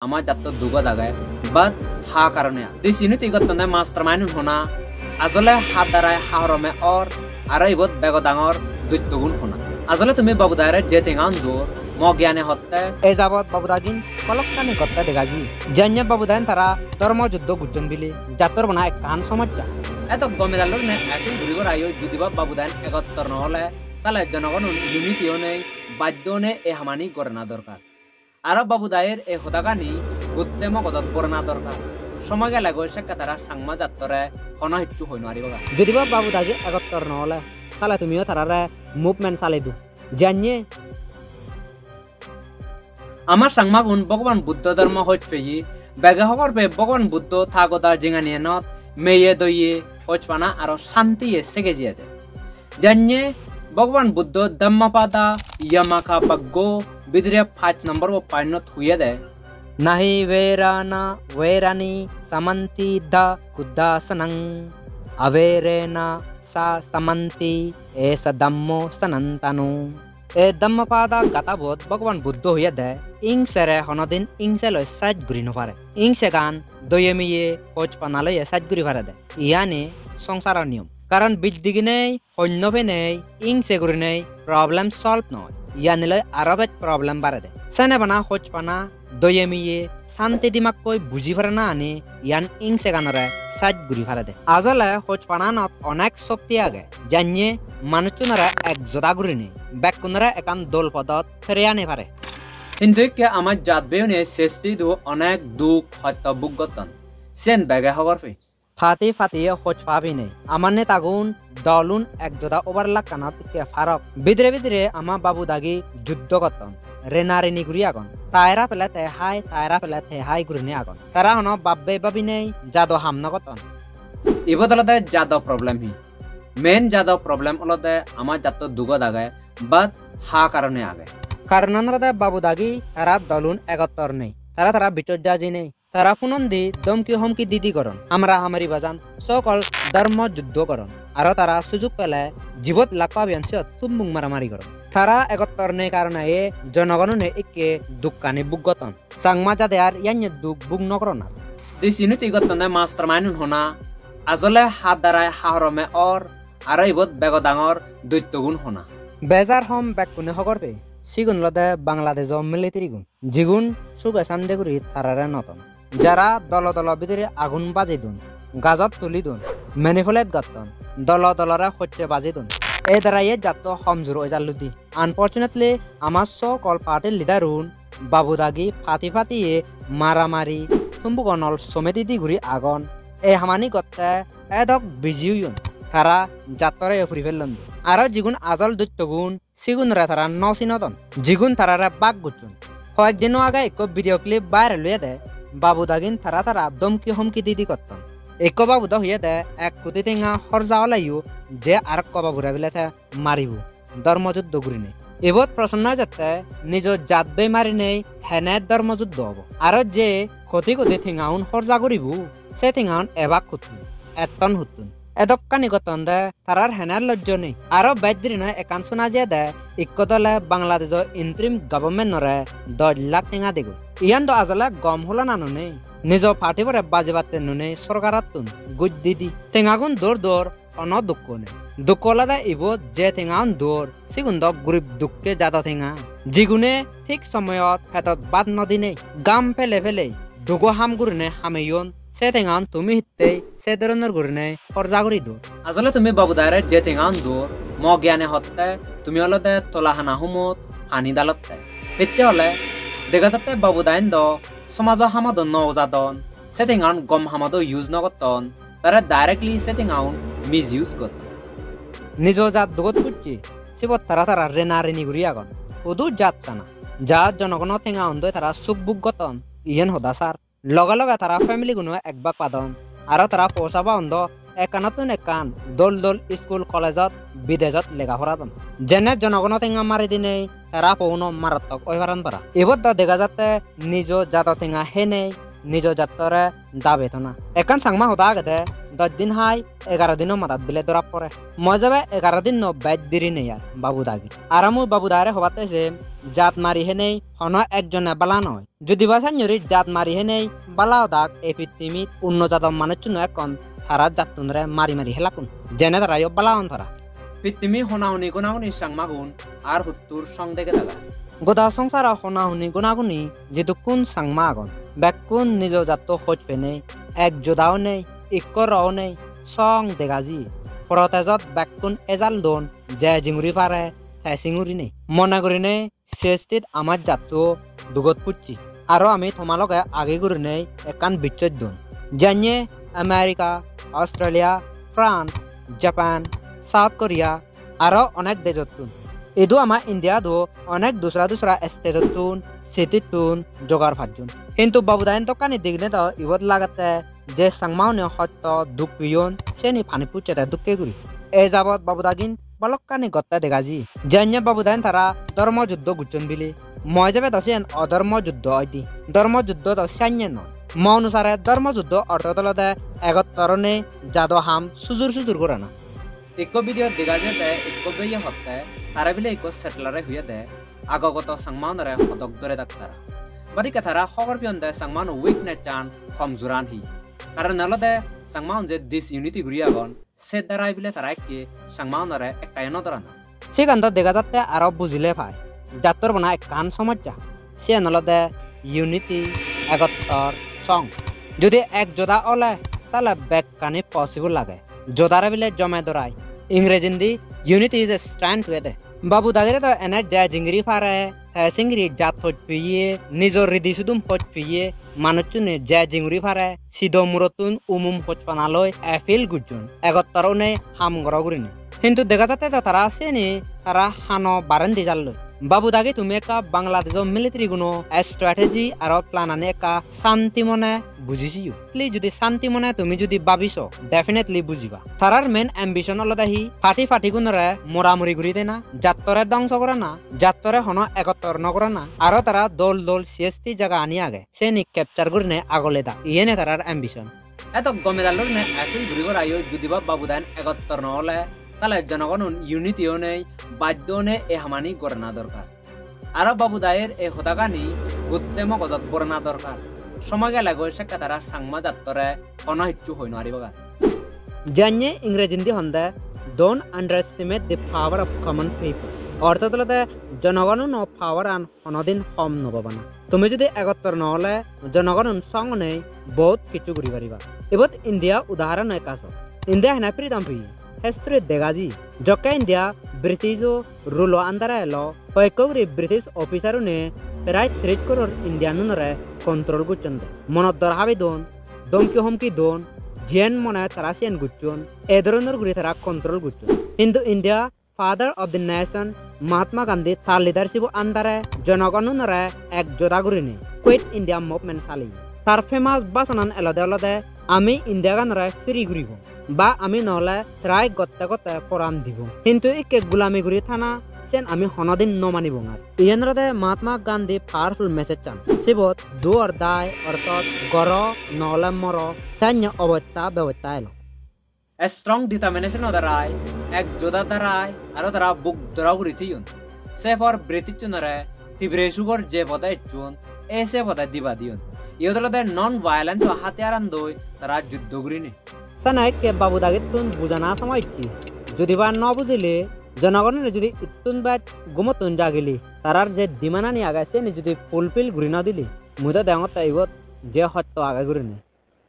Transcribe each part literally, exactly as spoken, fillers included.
Ama jatto dugot age, but ha karone age? Disunity gottonde mastermind-un hona, ajole ha darai ha horome or, aro ibot bego dangor doittogun hona? Ajole tumi Babu Dagire je tengaun duor, mo giyane hotte. Ei jabot Babu Dagin balokkani gotte dega ji. Janye Babu Dagin tara dhormo juddho gujjon bili, jattor bana ekkan somosya. Eto gome dallor ne appeal guribar ayo, judi ba Babu Dagin egottor no ole, sale jonogonun unity onei, baddo onei ei hamani gorana dorkar. Aro Babu Dagir ei hodagani gotte mogojot borana dorkar. Somoy gele goi sekke tara Changma jattore hono hissu hoi no paribaga. Judi ba Babu Dagi egottor no ole, tale tumiyo tarare movement sale do. Janye? Ama Changmagun Bhagwan Buddho dhormo hoj peye, bege hobor peye Bhagwan Buddho ta goda jinganiyenot meye doye hoj pana aro santiye sege jiyede. Janye Bhagwan Buddho Dhammapada Yamaka Baggo bidire pach nombor bo pannot huyede. Nahi verana verani samanti da kudasanang. Averena sa samanti esa dhammo sanantano. E Dhammapada gatabot Bhagwan Buddho huyede, ingsere honodin ingse loi saj guri no pare. Ingsegan doye miye hoj pana loye saj guri parede. Iyani songsaro niyom. Karon biddiginei honno penei ingse gurinei problem solve noi. Iyani loi aro bej problem barede. Sene bana hoj pana doye miye santi dimakkoi buji parana ani iyan ingseganore saj guri parede. Ajole hoj pananot onek shokti age. Janye manuchunore ek joda gurinei bekkunore ekkan dol podot fere ani pare. Hintu ikke ama jat beyune sesti du onek duk hotto buk gotton. Sen bege hobor pe. Pati patiye hoj pabi nei. Amar netagun dolun ek joda obar lakkanot ikke parok. Bidire bidire ama Babu Dagi juddho gotton. Rena reni guri agon. Taira pele te hai, taira pele te hai gurinei agon. Tara hono babbe babi nei, jado ham no gotton. Ibot olode jado problem hi? Main jado problem olode ama jatto dugot age, but ha karone age? Karonan olode Babu Dagi tara dolun egottor nei. Tara tara bichot jaji nei. Tara punondi domki homki didi goron. Hamara hamari bajan. Sokol dhormo juddho goron. Aro tara sujuk pele jibot lak pabiyon siyot tumbuk maramari goron. Tara egottor nei karone ye jonogonune ikke dukkani buk gotton. Changma jade ar yanye duk buk no goron ar. Disunity gottonde mastermind-un hona, ajole ha darai ha horome or, aro ibot bego dangor doittogun hona? Bejar hom bekkune hobor pe, sigun olode Bangladejo military gun. Jigun suge sande guri tarare no ton. Jara dolo dolo bidire agun baji don, gajot tuli don, manipulate gotton, dolo dolore hocche baji don. Ei daraye jatto homjur oi jalludi. Unfortunately, ama sokol party leader-un Babu Dagi pati patiye maramari, tumbugonol somedi di guri agon. Ei hamani gotte edok busy oyon. Tara jattore yo puri pellon. Aro jigun ajol doittogun, sigunore tara no sinodon, jigun tarare bak gocchon. Hoyek dino age ekko video clip viral oyede, Babu Dagin tara tara domki homki didi gotton. Ekko babu do hoyede ek koti tenga horja oleyo je arekko babure bile te maribo, dhormo juddho gurinei. Ibot proshno ejette, nijo jat bhei marinei hene dhormo juddho obo? Aro je koti koti tengaun horja guribo, se tengaun ebak huttun, etton huttun? Edokkani gottonde tarar hene lojjo nei. Aro bej diri noi ekkan suna jiyede, ikko dole Bangladejo interim government-ore dos lakh tenga digoi. Iyan do ajole gom hulana nonei. Nijo party bore bajibatte nonei sorkarottun guj didi. Tengagun dor dor, hono dukko nei. Dukko olode ibot je tengaun dor, sigun do gurib dukke jado tenga. Jigune thik somoyot pedot bhat no dinei, gam pele pele, dugo ham gurine hameyon, se tengaun tumi hittei se doronor gurine horja guri dor? Ajole tumi Babu Dagire je tengaun dor, mo giyane hotte tumi olode tola hana humot pani dalotte. Hitte hole dega jatte Babu Dagin do somajo hamot do no ujadon, se tengaun gom hamot do use no gotton, tara directly se tengaun misuse gotton. Nijo jat dugot pucche, sibot tara tara rena reni guri agon. Hudu jat sana. Jat jonogono tengaun doi tara suk buk gotton, iyen hoda sar. Loge loge tara family guno ek bak padon. Aro tara posa baun do ekkanottun ekkan dol dol school, college-ot, bidejot lega poradon. Jene jonogono tenga mari dinei tara pouno marattok oi paron para. Ibot do dega jatte nijo jado tenga henei nijo jattore dabe tona. Ekkan Changma hoda agede, Dosh din hai, egaro dino madat bile dora pore. Mui jebe egaro dinno bej diri nei ar Babu Dagi. Aro mui Babu Dagire hobatte sem, jat mari henei hono ekjone bala noi. Judi ba sannyori jat mari henei bala odak, ei pittimit unno jador manuchchuno ekkon tara jattunore mari mari helakkun. Jene tarayo bala on para. Pittimi hona honi gona guni Changmagun ar huttur song dege daga. Goda songsaro hona honi gona guni jidukkun Changma agon, bekkun nijo jatto hoj penei, ek joda onei, ikko ro onei, song dega jiye. Protest-ot bekkun ejal don, je jinguri pare te singurinei. Mone gurinei sestit amar jatto dugot pucche. Aro ami toma loge agi gurinei ekkan bichchej don. Janye America, Australia, France, Japan, South Korea, aro onek dejottun. Idu ama India do onek dusra dusra state-ottun, city-ttun jogar pajjon. Hintu Babu Dayen dokkani digne do ibot lagette je Changmaune hosto duk peyon, seni pani pucchede dokke guri. Ei jabot Babu Dagin balokkani gotte dega ji. Janye Babu Dayen tara dhormo juddho gocchon bili. Mui jebe do siyen odhormo juddho oide. Dhormo juddho do sanye noi. Mo onusare dhormo juddho ortho olode egottor onei jado ham sujur sujur gorana. Ikko video dega jede ikko beye hotte, tare bile ikko settler-e huyede, agogoto Changmaunore hodok dore dak tara. Barikke tara hobor peyonde Changmauno weakness-an, komjoran hi. Karon olode Changmaun je disunity guri agon, se darai bile tara ikke Changmaunore ekkayo no dorana. Sigan do dega jatte aro bujile pai. Jattor bana ekkan somosya. Siyan olode unity, egottor song. Judi ek joda ole, sale bekkani possible lage. Jodare bile jome dorai. Ingrejindi, "Unity is a strength" hoyede. Babu Dagire do ene je jingiri pare, te singiri jat hoj peye, nijor ridi sudum hoj peye, manuchchune je jingiri pare, sido murottun umum hojpanaloi appeal gojjon, egottor onei ham goro gurinei. Hintu dega jatte do tara siyeni tara hano barendi jalloi. Babu Dagi, tumi ekka Bangladesh-o military guno strategy aro plan ani ekka santi mone buji siyo. Definitely judi santi mone tumi judi babiso, definitely bujiba. Tarar main ambition olode hi, party party gunore moramori guri dena, jattore dongso gorana, jattore hono egottor no gorana, aro tara dol dol C S T jaga ani age, seni capture gurine agole da. Iyene tarar ambition. Eto gome dallorine appeal guri gorayo, judi ba Babu Dayen egottor no ole, sale jonogonun unity onei, baddo onei e hamani gorana dorkar. Aro Babu Dayer e hodagani gotte mogojot borana dorkar. Somoy gelegoi sekke tara Changma jattore hono hissu hoi no paribagar. Janye Ingrejindi honde, "Don't underestimate the power of common people." Orthat olode jonogonuno power an honodin hom no bobana. Tumi judi egottor no ole, jonogonun song onei bohut hissu guri pariba. Ibot India udaharon ekka so. India hena freedom peye? History dega ji. Jokke India British-o rule-o under-e elo, hoyekko guri British officer-une prai tris koror Indian-unore control gocchon de. Monot dor habi don, domki homki don, jiyen mone tara siyen gocchon, e dhoronor guri tara control gocchon. Hintu India, father of the nation, Mahatma Gandhi tar leadership-o under-e jonogonunore ek joda gurinei Quit India movement saleye. Tar famous bhasanan elode olode, "Ami India-ganore free guribong, ba ami no ole try gotte gotte poran dibong. Hintu ikke gulami guri thana, siyen ami honodin no manibong ar." Iyen olode Mahatma Gandhi powerful message-an. Sibot "Do or die", orthat goro no ole moro, senne obosta bebosta elo. Strong determination-o darai, ek joda darai, aro tara buk dora guri thoyon. Se por British-unore Tibire sugor je pode ecchon, e se pode diba diyon. Iyot olode non-violence-o hatiyaran doi tara juddo gurinei. Sene ekke Babu Dagittun bujana somoy ecche. Judi ba no bujile, jonogonore judi ittun bej gumottun jagile, tarar je demand-ani age seni judi fulfill guri no dile, mui do degongotte ibot je hotto age gurinei.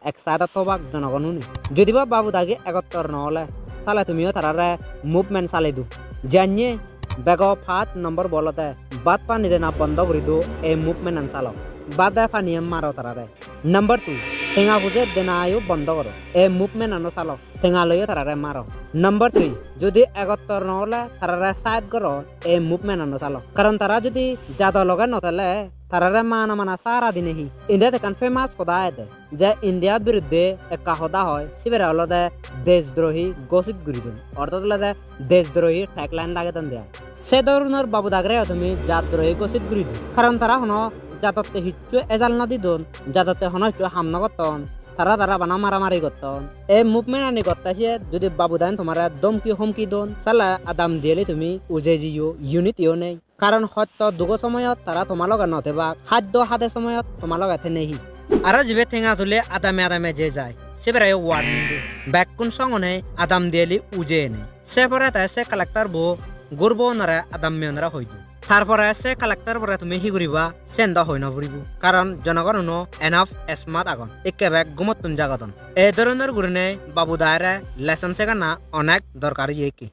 Ek side-ot thobak jonogon huni. Judi ba Babu Dagi egottor no ole, sale tumiyo tarare movement sale do. Janye bego paat number bo olode bhat pani dena bondo guri do, ei movement-an salo. Bhade paniye maro tarare. Number two, tenga puje denayo bondo goro. Ei movement-ano salo. Tenga loiyo tarare maro. Number three, judi egottor no ole tarare side goro, ei movement-ano salo. Karon tara judi jado loge no thele, tarare mana mana sara dine hi. India-t ekkan famous hoda ede. Je India biruddhe ekka hoda hoi, sibere olode deshdrohi ghoshit guri don. Orthat olode deshdrohi tagline lagei don de ai. Se dhoronor Babu Dagire tumi jatdrohi ghoshit guri don. Karon tara hono jadotte hissu ejal no di don, jadotte hono hissu ham no gotton. tara tara bana maramari gotton. Ei movement ani gotte siye judi babu daen tomare domki homki don, sale Adam Diyeli tumi ujei jiyo, unity o nei. Karon hosto dugo somoyot tara toma loge no tebak, haddo hade somoyot toma loge tenei hi. Aro jibe tenga tule adame adame je jai, sibere warning di. Bekkun songone Adam Diyeli ujei ene. Se pore te se collector bo gurbo onore adamme onore hoi di. Tar pore se collector bore tumi hi guriba, sen do hoi no puribo. Karon jonogonuno enough smart agon. Ikke bek gumottun jagodon. Ei dhoronor gurinei babu daere lesson segana onek dorkar oye ikke.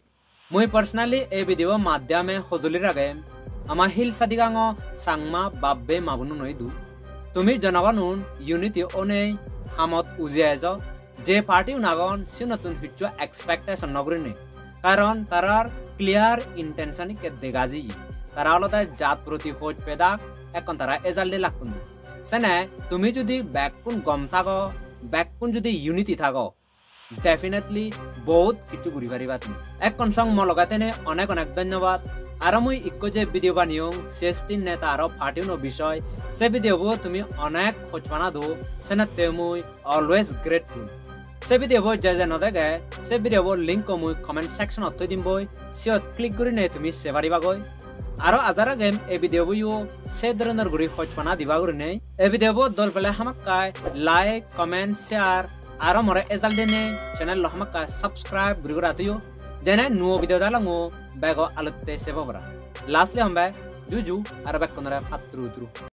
Mui personally ei video maddhyame hojoli ragem ama Hill Sadigango Changma bab bei ma bonunoi idu. Tumi jonogonun unity onei hamot ujei ejo, je party un agon siunottun hissu expectation no gurinei. Karon tarar clear intention ikke dega jiye. Tara olode jat proti hoj pedak, ekkon tara ejaldi lakkun. Sene tumi judi bekkun gom thago, bekkun judi unity thago, definitely bohut hissu guri pariba tumi. Ekkon song mo loge tenei onek onek dhonnobad. Aro mui ikko je video baneyong, ses tin neta aro party uno bishoy, se video bo tumi onek hojpana do, senotte mui always grateful. Se video bo je je no dege, se video bo link o mui comment section ot thoi dim boi, siyot click gurinei tumi sei pariba goi. Aro aja ragem ei video bo yo se dhoronor guri hojpana diba gurinei. Ei video bo dol pele hamakkai like, comment, share, aro more ejal dinei channel lo hamakkai subscribe guri gora toyo. Jene nuo video dalongo bego alotte sei pabora. Lastly hombe juju aro bekkunore patturu turu.